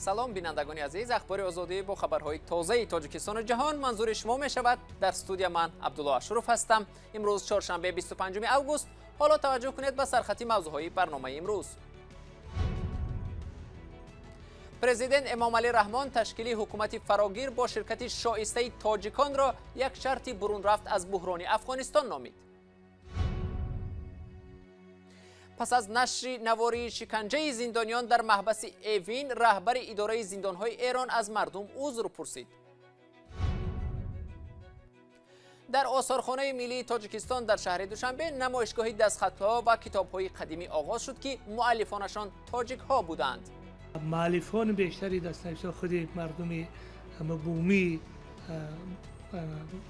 Салом бинандагони азиз, ахбори озодӣ бо хабарҳои тозаи Тоҷикистону ҷаҳон манзури шумо мешавад. Дар студия ман Абдулло Ашуров ҳастам. Имрӯз чоршанбе 25 август. Ҳоло таваҷҷӯҳ кунед ба сархати мавзӯъҳои барномаи имрӯз. Президент Эмомалӣ Раҳмон ташкили ҳукумати фарогир бо ширкати шоистаи тоҷиконро як шарти бурунрафт аз буҳрони Афғонистон номид. Пас аз нашри навории шиканҷаи зиндониён дар маҳбаси Эвин, раҳбари идораи зиндонҳои Эрон аз мардум узр пурсид. Дар осорхонаи миллии Тоҷикистон дар шаҳри Душанбе намоишгоҳи дастхатҳо ва китобҳои қадимӣ оғоз шуд, ки муаллифонашон тоҷикҳо буданд. Муаллифони бештари дастнависҳо худи мардуми бумии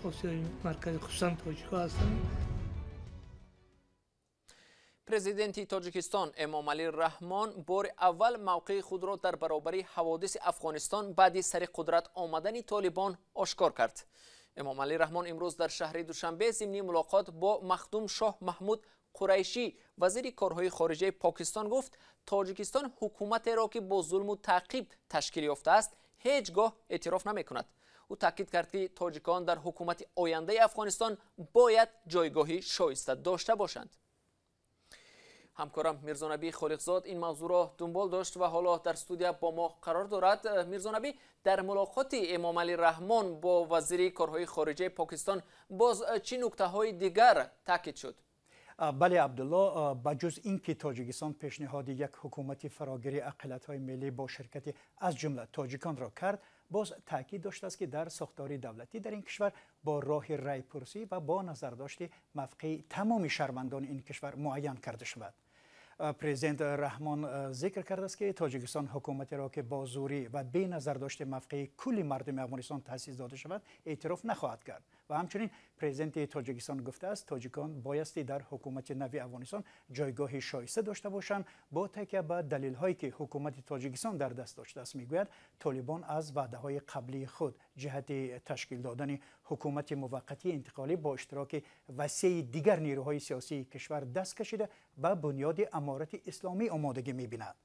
Осиёи Марказӣ, хусусан тоҷикҳо ҳастанд. Президенти Тоҷикистон Эмомалӣ Раҳмон бори аввал мавқеи худро дар баробари ҳаводиси Афғонистон баъди сари қудрат омадани Толибон ошкор кард. Эмомалӣ Раҳмон имрӯз дар шаҳри Душанбе зимни мулоқот бо Махдум Шоҳ Маҳмуд Қурайшӣ, вазири корҳои хориҷаи Покистон, гуфт Тоҷикистон ҳукуматеро, ки бо зулму таъқиб ташкил ёфтааст, ҳеҷ гоҳ эътироф намекунад. Ӯ таъкид кард, ки тоҷикон дар ҳукумати ояндаи Афғонистон бояд ҷойгоҳи шоиста дошта бошанд. Ҳамкорам Мирзонабӣ Холиқзод ин мавзӯъро дунбол дошт ва ҳоло дар студия бо мо қарор дорад. Мирзонабӣ, дар мулоқоти Эмомалӣ Раҳмон бо вазири корҳои хориҷаи Покистон боз чӣ нуктаҳои дигар таъкид шуд? Бале, Абдулло, ба ҷуз ин ки Тоҷикистон пешниҳоди як ҳукумати фарогири ақаллиятҳои миллӣ бо ширкати аз ҷумла тоҷиконро кард, боз таъкид доштааст, ки дар сохтори давлатӣ дар ин кишвар бо роҳи райпурсӣ ва бо назардошти мавқеи тамоми шаҳрвандони ин кишвар муайян карда шавад. Президент Раҳмон зикр кардааст, ки Тоҷикистон ҳукуматеро, ки бо зӯрӣ ва беназардошти мавқеи кулли мардуми Афғонистон таъсис дода шавад, эътироф нахоҳад кард. Ва ҳамчунин президенти Тоҷикистон гуфтааст, тоҷикон боясти дар ҳукумати нави Афғонистон ҷойгоҳи шоиста дошта бошанд. Бо такя ба далелҳое, ки ҳукумати Тоҷикистон дар даст доштааст, мегӯяд Толибон аз ваъдаҳои қаблии худ ҷиҳати ташкил додани ҳукумати муваққатии интиқолӣ бо иштироки васеи дигар нерӯҳои сиёсии кишвар даст кашида ба бунёди Аморати Исломӣ омодагӣ мебинад.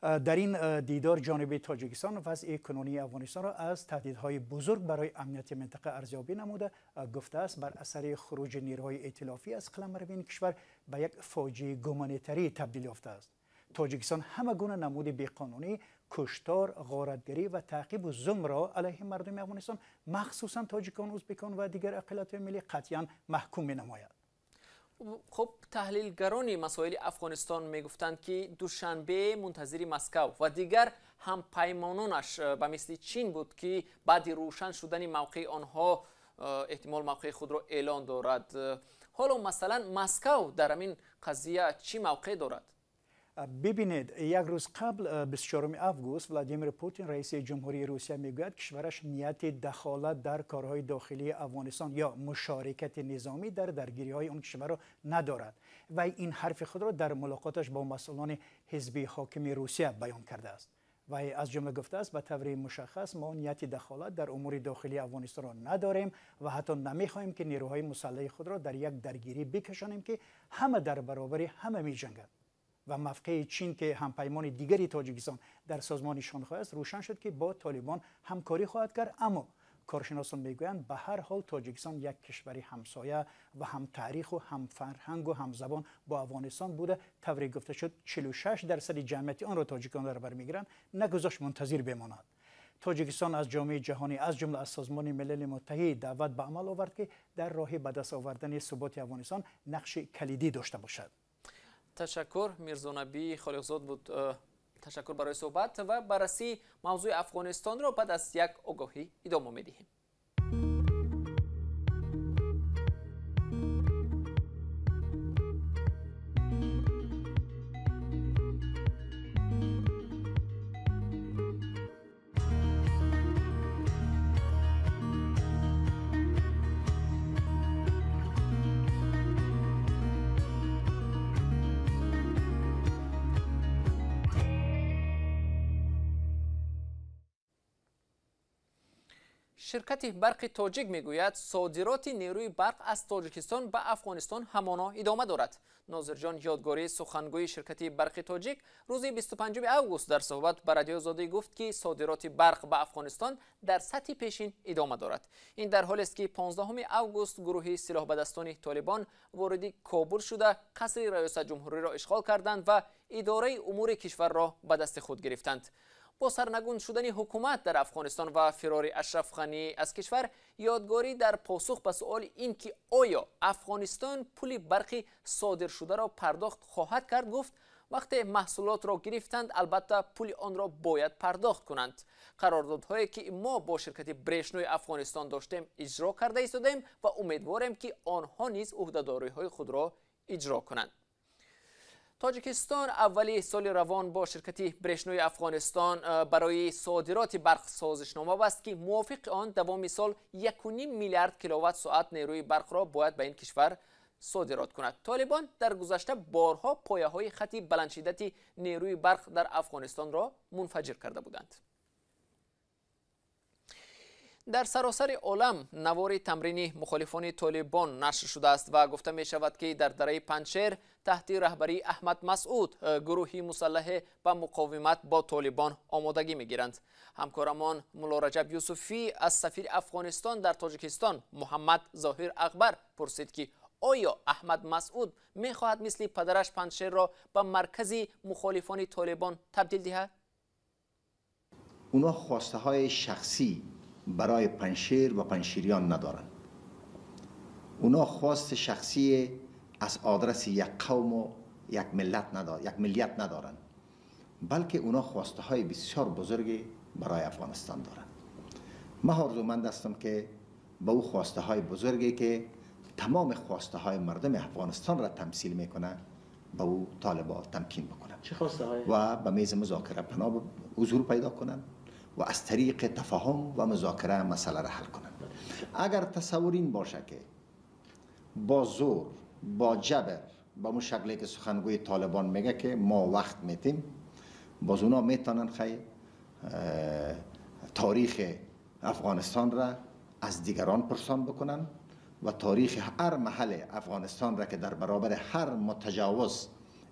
Дар ин дидор ҷониби Тоҷикистон вазъи кунунии Афғонистонро аз таҳдидҳои бузург барои амнияти минтақа арзёбӣ намуда, гуфтааст бар асари хуруҷи нерӯҳои эътилофӣ аз қаламрави ин кишвар ба як фоҷиаи гуманитарӣ табдил ёфтааст. Тоҷикистон ҳама гуна намуди беқонунӣ, куштор, ғоратгарӣ ва таъқибу зулмро алайҳи мардуми Афғонистон, махсусан тоҷикон, ӯзбекон ва дигар ақаллиятҳои миллӣ қатъиян маҳкум менамояд. Хуб, таҳлилгарони масоили Афғонистон мегуфтанд, ки Душанбе мунтазири Москав ва дигар ҳампаймононаш ба мисли Чин буд, ки баъди рӯшан шудани мавқеи онҳо эҳтимол мавқеи худро эълон дорад. Ҳоло масалан Москав дар ҳамин қазия чӣ мавқеъ дорад? Бибинед, як рӯз қабл, 24 август, Владимир Путин, раиси ҷумҳурии Русия, мегӯяд кишвараш нияти дахолат дар корҳои дохилии Афғонистон ё мушорикати низомӣ дар даргириҳои он кишварро надорад ва ин ҳарфи худро дар мулоқоташ бо масъулони ҳизби ҳокими Русия баён кардааст. Вай аз ҷумла гуфтааст, ба таври мушаххас мо нияти дахолат дар умури дохилии Афғонистонро надорем ва ҳатто намехоҳем, ки нерӯҳои мусаллаҳи худро дар як даргирӣ бикашонем, ки ҳама дар баробари ҳама меҷангад. Ва мавқеи Чин, ки ҳампаймони дигари Тоҷикистон дар созмони Шанхай аст, рӯшан шуд, ки бо Толибон ҳамкорӣ хоҳад кард. Аммо коршиносон мегӯянд, ба ҳар ҳол Тоҷикистон як кишвари ҳамсоя ва ҳамтаъриху ҳамфарҳангу ҳамзабон бо Афғонистон буда, тавре гуфта шуд 46% ҷамъияти онро тоҷикон дар бар мегиранд, нагузошт мунтазир бемонад. Тоҷикистон аз ҷомеаи ҷаҳонӣ, аз ҷумла аз Созмони Милали Муттаҳид даъват ба амал овард, ки дар роҳи ба даст овардани суботи Афғонистон нақши калидӣ дошта бошад. Ташаккур, Мирзонабӣ Холиқзод буд. Ташаккур барои суҳбат ва баррасии мавзӯи Афғонистонро баъд аз як огоҳӣ идома медиҳем. Ширкати барқи тоҷик мегӯяд, содироти нерӯи барқ аз Тоҷикистон ба Афғонистон ҳамоно идома дорад. Нозирҷон Ёдгорӣ, сухангӯи ширкати барқи тоҷик, рӯзи 25 август дар суҳбат ба Радиои Озодӣ гуфт, ки содироти барқ ба Афғонистон дар сатҳи пешин идома дорад. Ин дар ҳолест, ки 15 август гурӯҳи силоҳбадастони Толибон вориди Кобул шуда, қасри раёсатҷумҳуриро ишғол карданд ва идораи умури кишварро ба дасти худ гирифтанд. Бо сарнагун шудани ҳукумат дар Афғонистон ва фирори Ашраф Ғанӣ аз кишвар, Ёдгорӣ дар посух ба суоли ин ки оё Афғонистон пули барқи содиршударо пардохт хоҳад кард, гуфт, вақте маҳсулотро гирифтанд, албатта пули онро бояд пардохт кунанд. Қарордодҳое ки мо бо ширкати Брешнои Афғонистон доштем, иҷро карда истодаем ва умедворем, ки онҳо низ ӯҳдадориҳои худро иҷро кунанд. Тоҷикистон аввали соли равон бо ширкати Брешнои Афғонистон барои содироти барқ созишнома баст, ки мувофиқи он давоми сол 1,5 миллиард киловатт соат нерӯи барқро бояд ба ин кишвар содирот кунад. Толибон дар гузашта борҳо пояҳои хати баландшиддати нерӯи барқ дар Афғонистонро мунфаҷир карда буданд. Дар саросари олам навори тамрини мухолифони Толибон нашр шудааст ва гуфта мешавад, ки дар дараи Панҷшер таҳти раҳбарии Аҳмад Масъуд гурӯҳи мусаллаҳе ба муқовимат бо Толибон омодагӣ мегиранд. Ҳамкорамон Муллораҷаб Юсуфӣ аз сафири Афғонистон дар Тоҷикистон Муҳаммад Зоҳир Акбар пурсид, ки оё Аҳмад Масъуд мехоҳад мисли падараш Панҷшерро ба маркази мухолифони Толибон табдил диҳад? اونا خواسته های شخصی برای پنشیر و پنشیریان ندارند. اونا خواست شخصی از آدرس یک قوم و یک ملت ندار، یک ملیت ندارند، بلکه اونا خواسته های بسیار بزرگی برای افغانستان دارند. من آرزومند هستم که با او خواسته های بزرگی که تمام خواسته های مردم افغانستان را تمثیل میکنه، با او طالبا تمکین بکنن. چه خواسته های؟ و به میز مذاکره پناه حضور پیدا کنند و از طریق تفاهم و مذاکره مسئله را حل کنند. اگر تصور این باشه که با زور، با جبر، با اون شکلی که سخنگوی طالبان میگه که ما وقت میتیم، باز اونا میتونن خیلی تاریخ افغانستان را از دیگران پرسان بکنن و تاریخ هر محل افغانستان را که در برابر هر متجاوز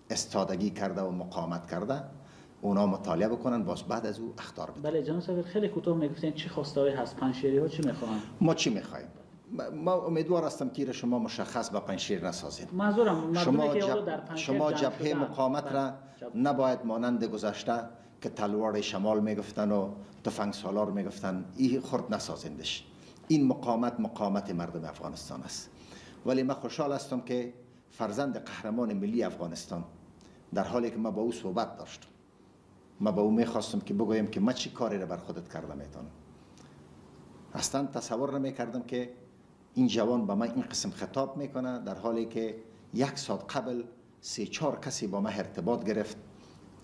استادگی کرده و مقاومت کرده اونا مطالعه بکنن، باز بعد از او اخطار بدن. بله جناب سفیر، خیلی کوتاه میگفتین چه خواسته‌ای هست؟ پنجشیری ها چی میخواهند؟ ما چی میخوایم؟ ما امیدوار هستم که شما مشخص به پنجشیر نسازید. منظورم مردمی که در پنجشیر شما جبهه مقاومت را نباید مانند گذشته که تلوار شمال میگفتن و تفنگ سالار میگفتن، این خرد نسازیندش. این مقاومت مقاومت مردم افغانستان است. ولی من خوشحال هستم که فرزند قهرمان ملی افغانستان، در حالی که ما با او صحبت داشتم، ما با او میخواستم که بگویم که ما چی کاری را بر خودت کرده میتونم، اصلا تصور نمیکردم که این جوان با من این قسم خطاب میکنه، در حالی که یک ساعت قبل 3-4 کسی با من ارتباط گرفت،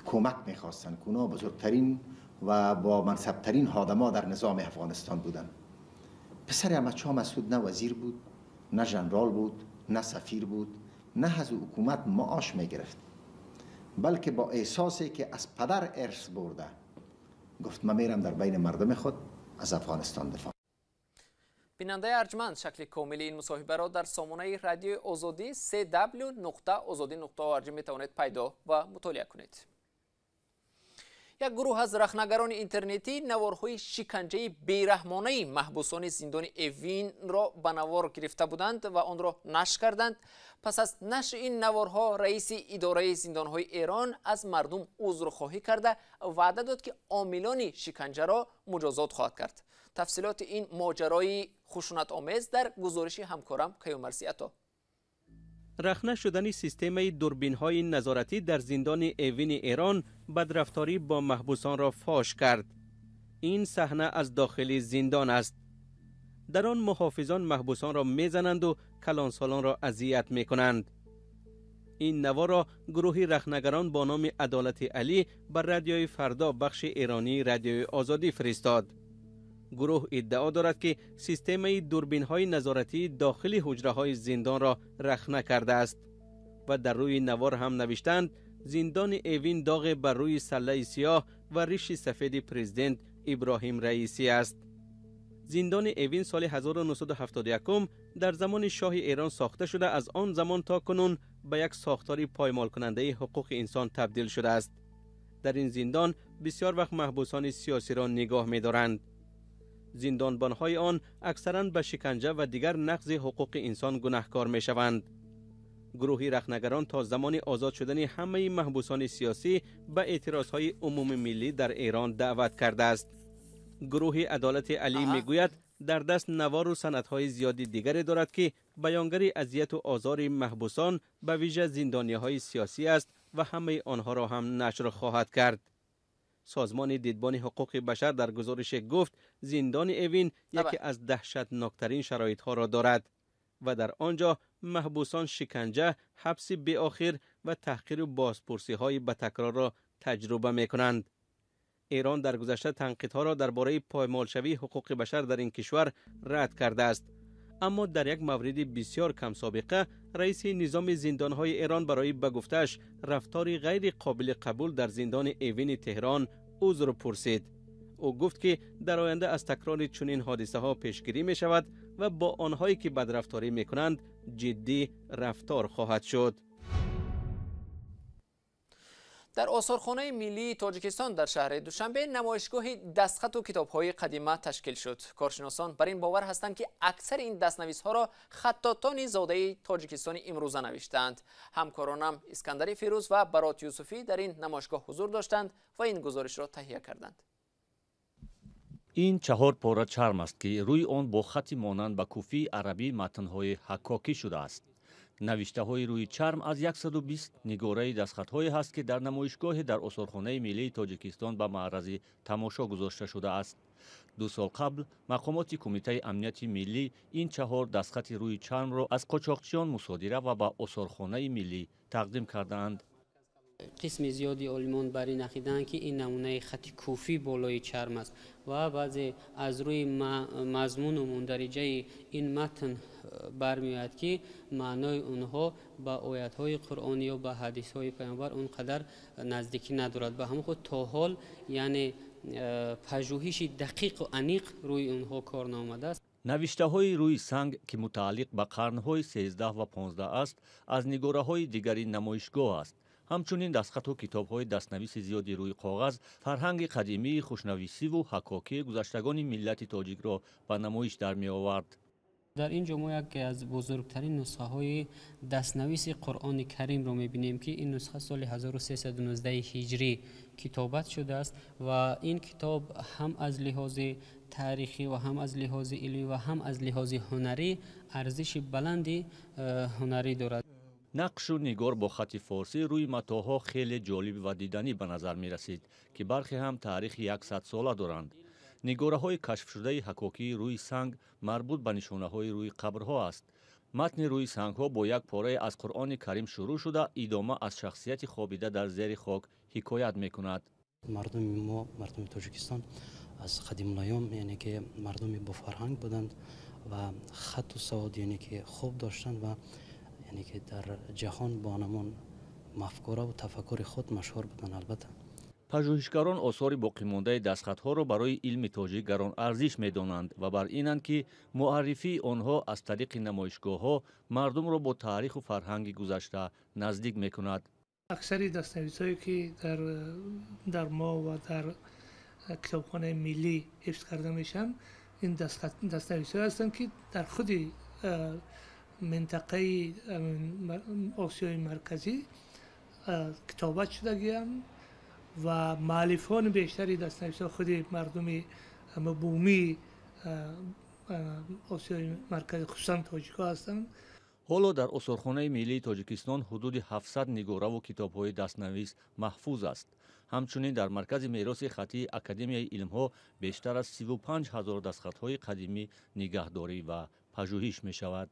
کمک میخواستن که اونا بزرگترین و با منصبترین آدما در نظام افغانستان بودن. پسر احمد شاه مسعود نه وزیر بود، نه ژنرال بود، نه سفیر بود، نه از حکومت معاش میگرفت، بلکه با احساسی که از پدر ارث برده گفت من میرم در بین مردم خود از افغانستان دفاع. бинандаи арҷманд, шакли комили ин мусоҳибаро дар сомонаи Радиои Озодӣ cw.ozodi.org метавонед пайдо ва мутолиа кунед. Як гурӯҳ аз рахнагарони интернетӣ наворҳои шиканҷаи бераҳмонаи маҳбусони зиндони Эвинро ба навор гирифта буданд ва онро нашр карданд. Пас аз нашри ин наворҳо раиси идораи зиндонҳои Эрон аз мардум узрхоҳӣ карда, ваъда дод, ки омилони шиканҷаро муҷозот хоҳад кард. Тафсилоти ин моҷарои хушунатомез дар гузориши ҳамкорам Каюмарси Ато. رخنه شدن سیستم دوربین‌های نظارتی در زندان اوین ایران بدرفتاری با محبوسان را فاش کرد. این صحنه از داخل زندان است. در آن محافظان محبوسان را میزنند و کلانسالان را اذیت میکنند. این نوار را گروهی رخنگران با نام عدالت علی بر رادیوی فردا بخش ایرانی رادیوی آزادی فرستاد. گروه ادعا دارد که سیستم دوربین‌های نظارتی داخل حجره‌های زندان را رخنه کرده است و در روی نوار هم نوشتند زندان اوین داغ بر روی سله سیاه و ریش سفید پرزیدنت ابراهیم رئیسی است. Зиндони Эвин соли 1971 дар замони шоҳи Эрон сохта шуда, аз он замон то кунун ба як сохтори поймолкунандаи ҳуқуқи инсон табдил шудааст. Дар ин зиндон бисёр вақт маҳбусони сиёсиро нигоҳ медоранд. Зиндонбонҳои он аксаран ба шиканҷа ва дигар нақзи ҳуқуқи инсон гунаҳкор мешаванд. Гурӯҳи рахнагарон то замони озод шудани ҳамаи маҳбусони сиёсӣ ба эътирозҳои умумимиллӣ дар Эрон даъват кардааст. Гурӯҳи Адолати Алӣ мегӯяд дар даст навору санадҳои зиёди дигаре дорад ки баёнгари азияту озори маҳбусон ба вижа зиндониҳои сиёсӣ аст ва ҳамаи онҳоро ҳам нашр хоҳад кард. Созмони дидбони ҳуқуқи башар дар гузорише гуфт зиндони Эвин яке аз даҳшатноктарин шароитҳоро дорад ва дар он ҷо маҳбусон шиканҷа, ҳабси беохир ва таҳқиру бозпурсиҳои ба такрорро таҷруба мекунанд. Эрон дар гузашта танқидҳоро дар бораи поймолшавии ҳуқуқи башар дар ин кишвар рад кардааст. Аммо дар як мавриди бисёр камсобиқа раиси низоми зиндонҳои Эрон барои ба гуфтааш рафтори ғайри қобили қабул дар зиндони Эвини Теҳрон узр пурсид. Ӯ гуфт ки дар оянда аз такрори чунин ҳодисаҳо пешгирӣ мешавад ва бо онҳое ки бадрафторӣ мекунанд ҷиддӣ рафтор хоҳад шуд. Дар осорхонаи миллии Тоҷикистон дар шаҳри Душанбе намоишгоҳи дастхату китобҳои қадима ташкил шуд. Коршиносон бар ин бовар ҳастанд, ки аксари ин дастнависҳоро хаттотони зодаи Тоҷикистони имрӯза навиштаанд. Ҳамкоронам Искандари Фирӯз ва Барот Юсуфӣ дар ин намоишгоҳ ҳузур доштанд ва ин гузоришро таҳия карданд. Ин чаҳор пора чарм аст, ки рӯи он бо хати монанд ба куфии арабӣ матнҳои ҳаккокӣ шудааст. Навиштаҳои рӯи чарм аз 120 нигораи дастхатҳое ҳаст, ки дар намоишгоҳе дар осорхонаи миллии Тоҷикистон ба маърази тамошо гузошта шудааст. 2 сол қабл мақомоти Кумитаи амнияти миллӣ ин чаҳор дастхати рӯи чармро аз қочоқчиён мусодира ва ба осорхонаи миллӣ тақдим кардаанд. Қисми зиёди олимон бар ин ақидаанд, ки ин намунаи хати куфӣ болои чарм аст ва баъзе аз рӯи мазмуну мундариҷаи ин матн бармеояд, ки маънои онҳо ба оятҳои Қуръон ё ба ҳадисҳои Паёмбар он қадар наздикӣ надорад. Ба ҳамон худ то ҳол яъне пажӯҳиши дақиқу аниқ рӯи онҳо кор наомадааст. Навиштаҳои рӯи санг, ки мутааллиқ ба қарнҳои 13 ва 15 аст, аз нигораҳои дигари намоишгоҳ аст. Ҳамчунин дастхату китобҳои дастнависи зиёди рӯи коғаз фарҳанги қадимии хушнависиву ҳаккокии гузаштагони миллати тоҷикро ба намоиш дар меовард. Дар ин ҷо мо яке аз бузургтарин нусхаҳои дастнависи Қуръони Каримро мебинем, ки ин нусха соли 1319 ҳиҷрӣ китобат шудааст ва ин китоб ҳам аз лиҳози таърихӣ ва ҳам аз лиҳози илмӣ ва ҳам аз лиҳози ҳунарӣ арзиши баланди ҳунарӣ дорад. Нақшу нигор бо хати форсӣ рӯи матоъҳо хеле ҷолиб ва диданӣ ба назар мерасид, ки бархе ҳам таърихи 100 сола доранд. Нигораҳои кашфшудаи ҳаккокии рӯи санг марбут ба нишонаҳои рӯи қабрҳо аст. Матни рӯи сангҳо бо як порае аз Қуръони Карим шурӯъ шуда, идома аз шахсияти хобида дар зери хок ҳикоят мекунад. Мардуми мо, мардуми Тоҷикистон аз қадимулайём, яъне ки мардуми бофарҳанг буданд ва хатту савод, яъне ки хуб доштанд ва яъне ки дар ҷаҳон бо ҳамон мафкура ва тафаккури худ машҳур буданд. Албатта пажӯҳишгарон осори боқимондаи дастхатҳоро барои илми тоҷик гаронарзиш медонанд ва бар инанд, ки муаррифии онҳо аз тариқи намоишгоҳҳо мардумро бо таъриху фарҳанги гузашта наздик мекунад. Аксари дастнависҳое ки дар мо ва дар китобхонаи миллӣ ҳифз карда мешаванд, ин дастнависҳое ҳастанд, ки дар худи минтақаи Осиёи Марказӣ китобат шудагианд ва муаллифони бештари дастнависҳо худи мардуми бумии Осиёи Марказӣ, хусусан тоҷикҳо ҳастанд. Ҳоло дар осорхонаи миллии Тоҷикистон ҳудуди 700 нигораву китобҳои дастнавис маҳфуз аст. Ҳамчунин дар маркази мероси хаттии Академияи илмҳо бештар аз 35 000 дастхатҳои қадимӣ нигаҳдорӣ ва пажӯҳиш мешавад.